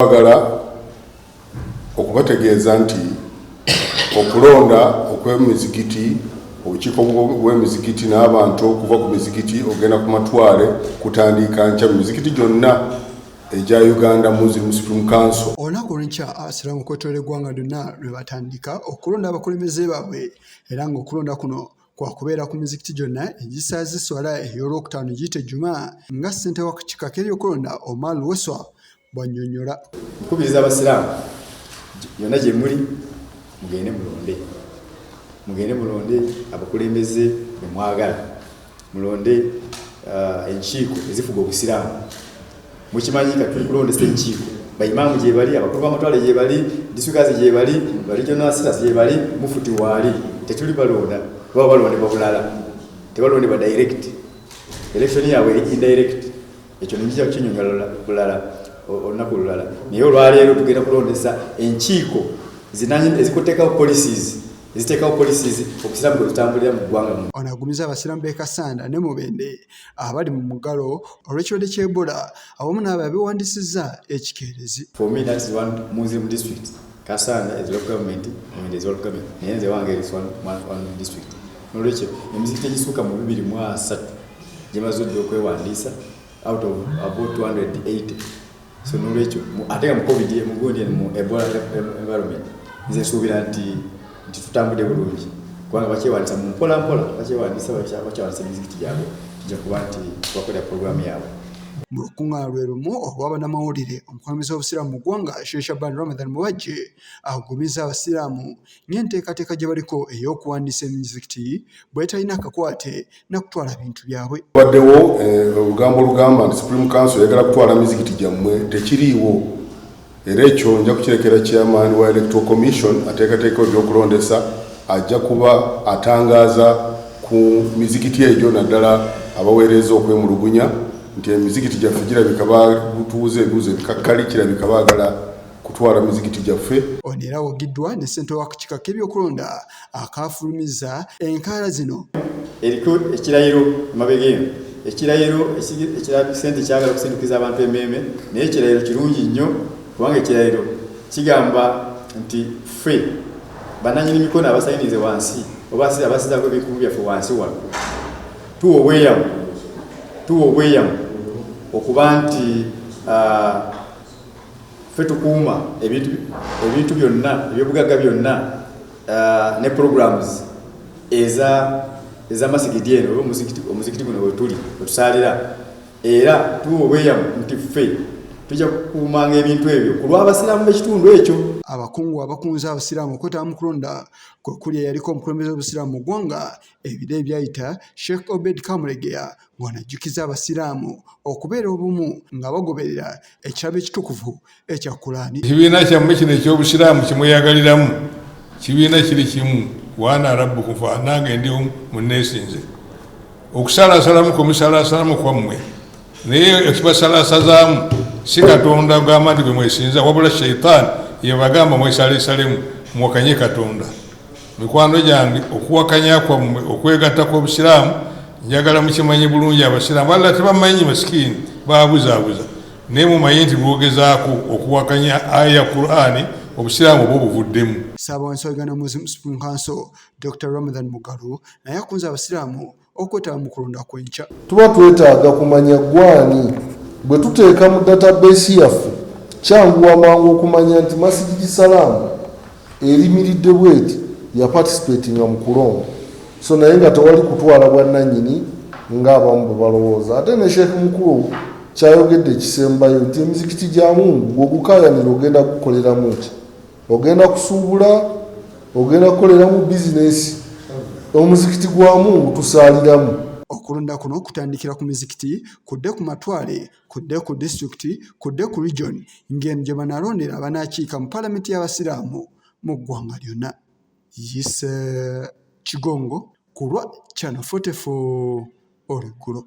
Twagala okubategeeza nti okulonda okw'emizikiti, obukiiko bw'emizikiti n'abantu okuva ku mizikiti ogenda ku matwale kutandiika nkya mu mizikiti gyonna egya Uganda Muslim Supreme Council. Olunaku olw'enkya Abasiraamu okwetoloola eggwanga lyonna lwe batandika okulonda abakulembeze baabwe era ng'okulonda kuno kwakubeera ku mizikiti gyonna egisaaza esswala ey'Olwokutaano giyite Juma nga ssentebe w'akakiiko ak'ebyokulonda Omar Weswa bw'annyonnyola. Nkubiriza Abasiraamu yonna gye muli mugende mulonde, mugende mulonde abakulembeze be mwagala, mulonde enkiiko ezifuga Obusiraamu. Mukimanyi kati tuli kulondesa enkiiko, baimaamu gyebali, abakulu b'amatwale gyebali, disitulikaazi gyebali, ba regional assistants gyebali, mufuti waali. Tetuli balonda, baba balondebwa bulala, tebalondebwa direct, election yaabwe eri indirect. Ekyo njija kukinyonyola bulala olunaku olulala, naye olwaleero tugenda kulondesa enkiiko ezikuteekawo policies, eziteekawo policies obusiraamu bwe tutambulira mu ggwanga muno. Ono agumiza abasiraamu b'e Kassanda ne Mubende abali mu muggalo olw'ekirwadde ky'e Ebola awamu n'abo abeewandiisizza ekikeerezi. For me that is one Muslim district. Kassanda is local government, Mubende is local government. Naye nze wange is one district. N'olwekyo emizikiti egisukka mu 230 gye maze odda okwewandiisa out of about 280. So n'olwekyo ate nga mu COVID, mu gundi eno, mu Ebola environment, nze nsuubira nti tutambudde bulungi kubanga bakyewandiisa mu mpola mpola, bakyewandiisa emizikiti gyabwe, tujja kuba nti tubakolera programu yaabwe. Mu lukuŋŋaana lwe lumu olw'abannamawulire, omukulembeze w'Obusiraamu mu ggwanga Sheikh Shaban Ramadhan Mubajje agumiza Abasiraamu ng'enteekateeka gye baliko ey'okuwandiisa emizikiti bw'etalina kakwate na kutwala bintu byabwe. Waddewo olugambo olugamba nti Supreme Council eyagala kutwala mizikiti gyammwe, tekiriiwo, era ekyo nja kukirekera chairman wa Electoral Commission ateekateeka ebyokulondesa, ajja kuba atangaaza ku mizikiti egyo, naddala abaweereza okwemulugunya nti emizikiti gyaffe girabika batuuza ebibuuzo ebikakkali, kirabika baagala kutwala mizikiti gyaffe. Ono era awagiddwa ne ssentebe w'akakiiko k'ebyokulonda akafulumiza enkaala zino. Eriko ekirayiro emabega eno, ekirayiro sente kyagala okusindikiza abantu emmeeme, naye ekirayiro kirungi nnyo kubanga ekirayiro kigamba nti ffe bannannyini mikono abasayinize wansi oba abasizaako ebikumu byaffe wansi wano tuwa obweyamu okuba nti ffe tukuuma ebintu byonna, ebyobugagga byonna ne programs ez'amasigidi eno oba omuzikiti guno wetuli wetusaalira, era tuwa obweyamu nti ffe tujja kukuumanga ebintu ebyo ku lw'abasiraamu b'ekitundu ekyo. Abakungu abakunze abasiraamu okwetaba mu kulonda kwe kuli eyaliko omukulembeze w'obusiraamu mu ggwanga ebiro ebyayita, Sheikh Obed Kamulegeya, ng'ono ajjukiza abasiraamu okubeera obumu nga bagoberera ekitabo ekitukuvu ekya Kulaani. Ekibiina kyammwe kino ekyobusiraamu kimweyagaliramu, kibiina kiri kimu, وأنا ربكم fa nange ndi munneesinze. Okusalasalamu kwemusalasalamu kwammwe, naye ekibasalasazaamu si Katonda gamba nti gwe mwesinza, wabula shaitaani yebagamba mwesalesalemu muwakanye Katonda. Mikwano gyange, okuwakanya kwammwe okwegatta kw'obusiraamu, njagala mukimanye bulungi, abasiraamu balala tebamanyi, masikiini babuzaabuza, naye mumanye nti bwogezaako okuwakanya aya Qur'ani, obusiraamu oba obuvuddemu. Ssaabawandiisi wa Uganda Muslim Supreme Council Dr Ramadhan Mugalu naye akunze abasiraamu okwetaba mu kulonda kw'enkya. Tuba twetaaga kumanya gwani bwe tuteeka mu database yaffe, kyanguwa mangu okumanya nti Masigidi Salaamu erimiridde bweti yaparticipatinga mu kulonda. So naye nga tewali kutwala bwannannyini ng'abamu bwe balowooza. Ate ne Sheekh mukulu kyayogedde ekisembayo nti emizikiti gya Mungu, gw'ogukayanira ogenda gukoleramu ki? Ogenda kusuubula, ogenda kukoleramu bizinesi? Omuzikiti gwa Mungu, tusaaliramu. Okulonda kuno kutandikira ku mizikiti, kudde ku matwale, kudde ku disitulikiti, kudde ku region, ng'eno gye banaalondera abanaakiika mu paalamenti y'abasiraamu mu ggwanga lyonna. Yise Kigongo ku lwa Channel 44 olweggulo.